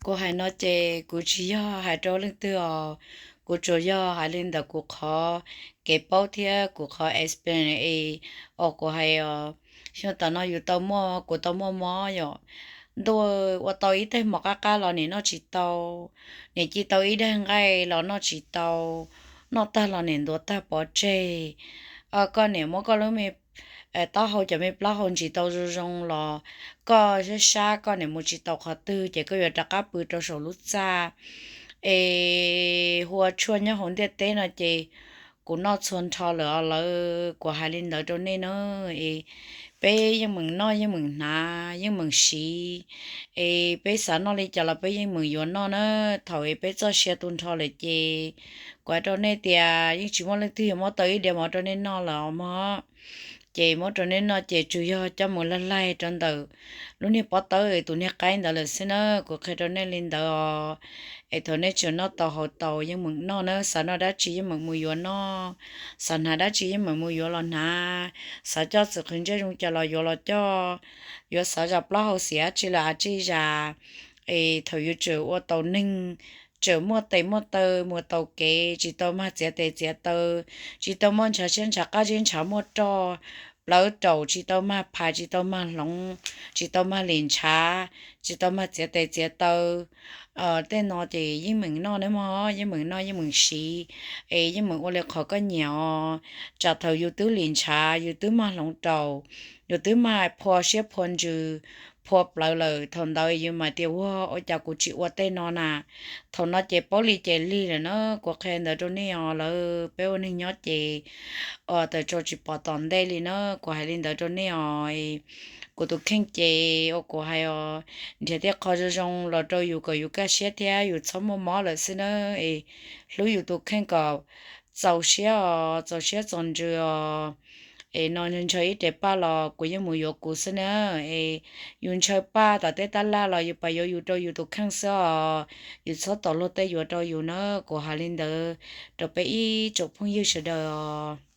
Kuv hais no ces kuv tsis yog hais rau leej twg os, kuv tsuas yog hais li ntawm kuv qhov kev paub thiab kuv qhov experience uas kuv hais os. Xyoo tom no yus tau muaj, kuv tau muaj mob yom, ntuj, ua tau ib teg mov qab qab los nim noj tsis tau, nim ci tau ib daig nqaij los noj tsis tau, noj tag los nim ntuav tag pov tseg. Koj nim muab koj lub me taub hau, cov me plaub hau ntsis tau zoo zoo los koj sab sab koj nim mus tsis tau qhov twg ces koj yuav rov qab pw rau saum lub txaj es hu ua tshuaj nyob hauv ntiaj teb no ces kuv noj txhua nrho lawm os lawv. Kuv hais li ntawd rau nej na, es peb yeej meem noj yeej meem hnav yeej meem siv, es peb xav noj li cas los peb yeej meem yuav noj na. Thaum es peb txoj sia tu nrho lawm ces kuv hais rau nej tias yeej tsis muaj leej twg yuav muab tau ib diav mov rau nej noj lawm os mog. Ces muab rau nej noj ces tsuas yog coj mus laig laig rau ntawm lub niag pob tawb tus niag qaib ntawd lawm xwb na. Kuv qhia rau nej li ntawd os. Es thaum nej tseem noj tau haus tau yeej meem noj na, xav noj dab tsi yeej meem mus yuav noj, xav hnav dab tsi yeej meem mus yuav los hnav, xav coj txwm qhwv ntsej zoo cas los yuav los coj, yuav xav zam plaub hau xim dab tsi los av tsi zam. Es thaum yus tseem ua tau neeg, tseem muaj tes muaj taw mus tau kev, tsis tau mag txiav tes txiav taw, tsis tau muaj ntshav siab ntshav qab zib ntshav muaj roj, plawv raum tsis tau mag phais tsis tau mag hloov, tsis tau mag lim ntshav, tsis tau mag txiav tes txiav taw, tej no ces yeej meem noj nawb mog, yeej meem noj yeej meem siv, es yeej meem ua li qhov koj nyiam os. Tsam thaum yus twb lim ntshav, yus twb mag hloov raum, yus twb mag phua siab phua ntsws, phua plawv lawm, thaum ntawd yus mam tias ua, ua cas kuv tsis ua tej no na? Thaum no ces paub li ces lig lawm na. Kuv qhia ntawd rau nej os lawv, peb ua neeg nyob ces tawm tsam tsis pom tom ntej li na. Kuv hais li ntawd rau nej os. Kuv tus kheej ces ua kuv hais os, nrhiav tej qho zoo zoo los rau yus kom yus kaj siab thiab yus txhob muaj mob lawm xwb na. Es hlub yus tus kheej kom txaus siab os, txaus siab txaus ntsws os. Es no ntshaw ib rev paj los kuv yeej mus yuav kuv xwb na. Es yus ntshaw paj tom tej tab laj los yus pab yuav yus rau yus tus kheej xwb os. Yus txhob tom luag tej yuav rau yus na. Kuv hais li ntawd rau peb ib tsoom phooj ywg sawv daws os.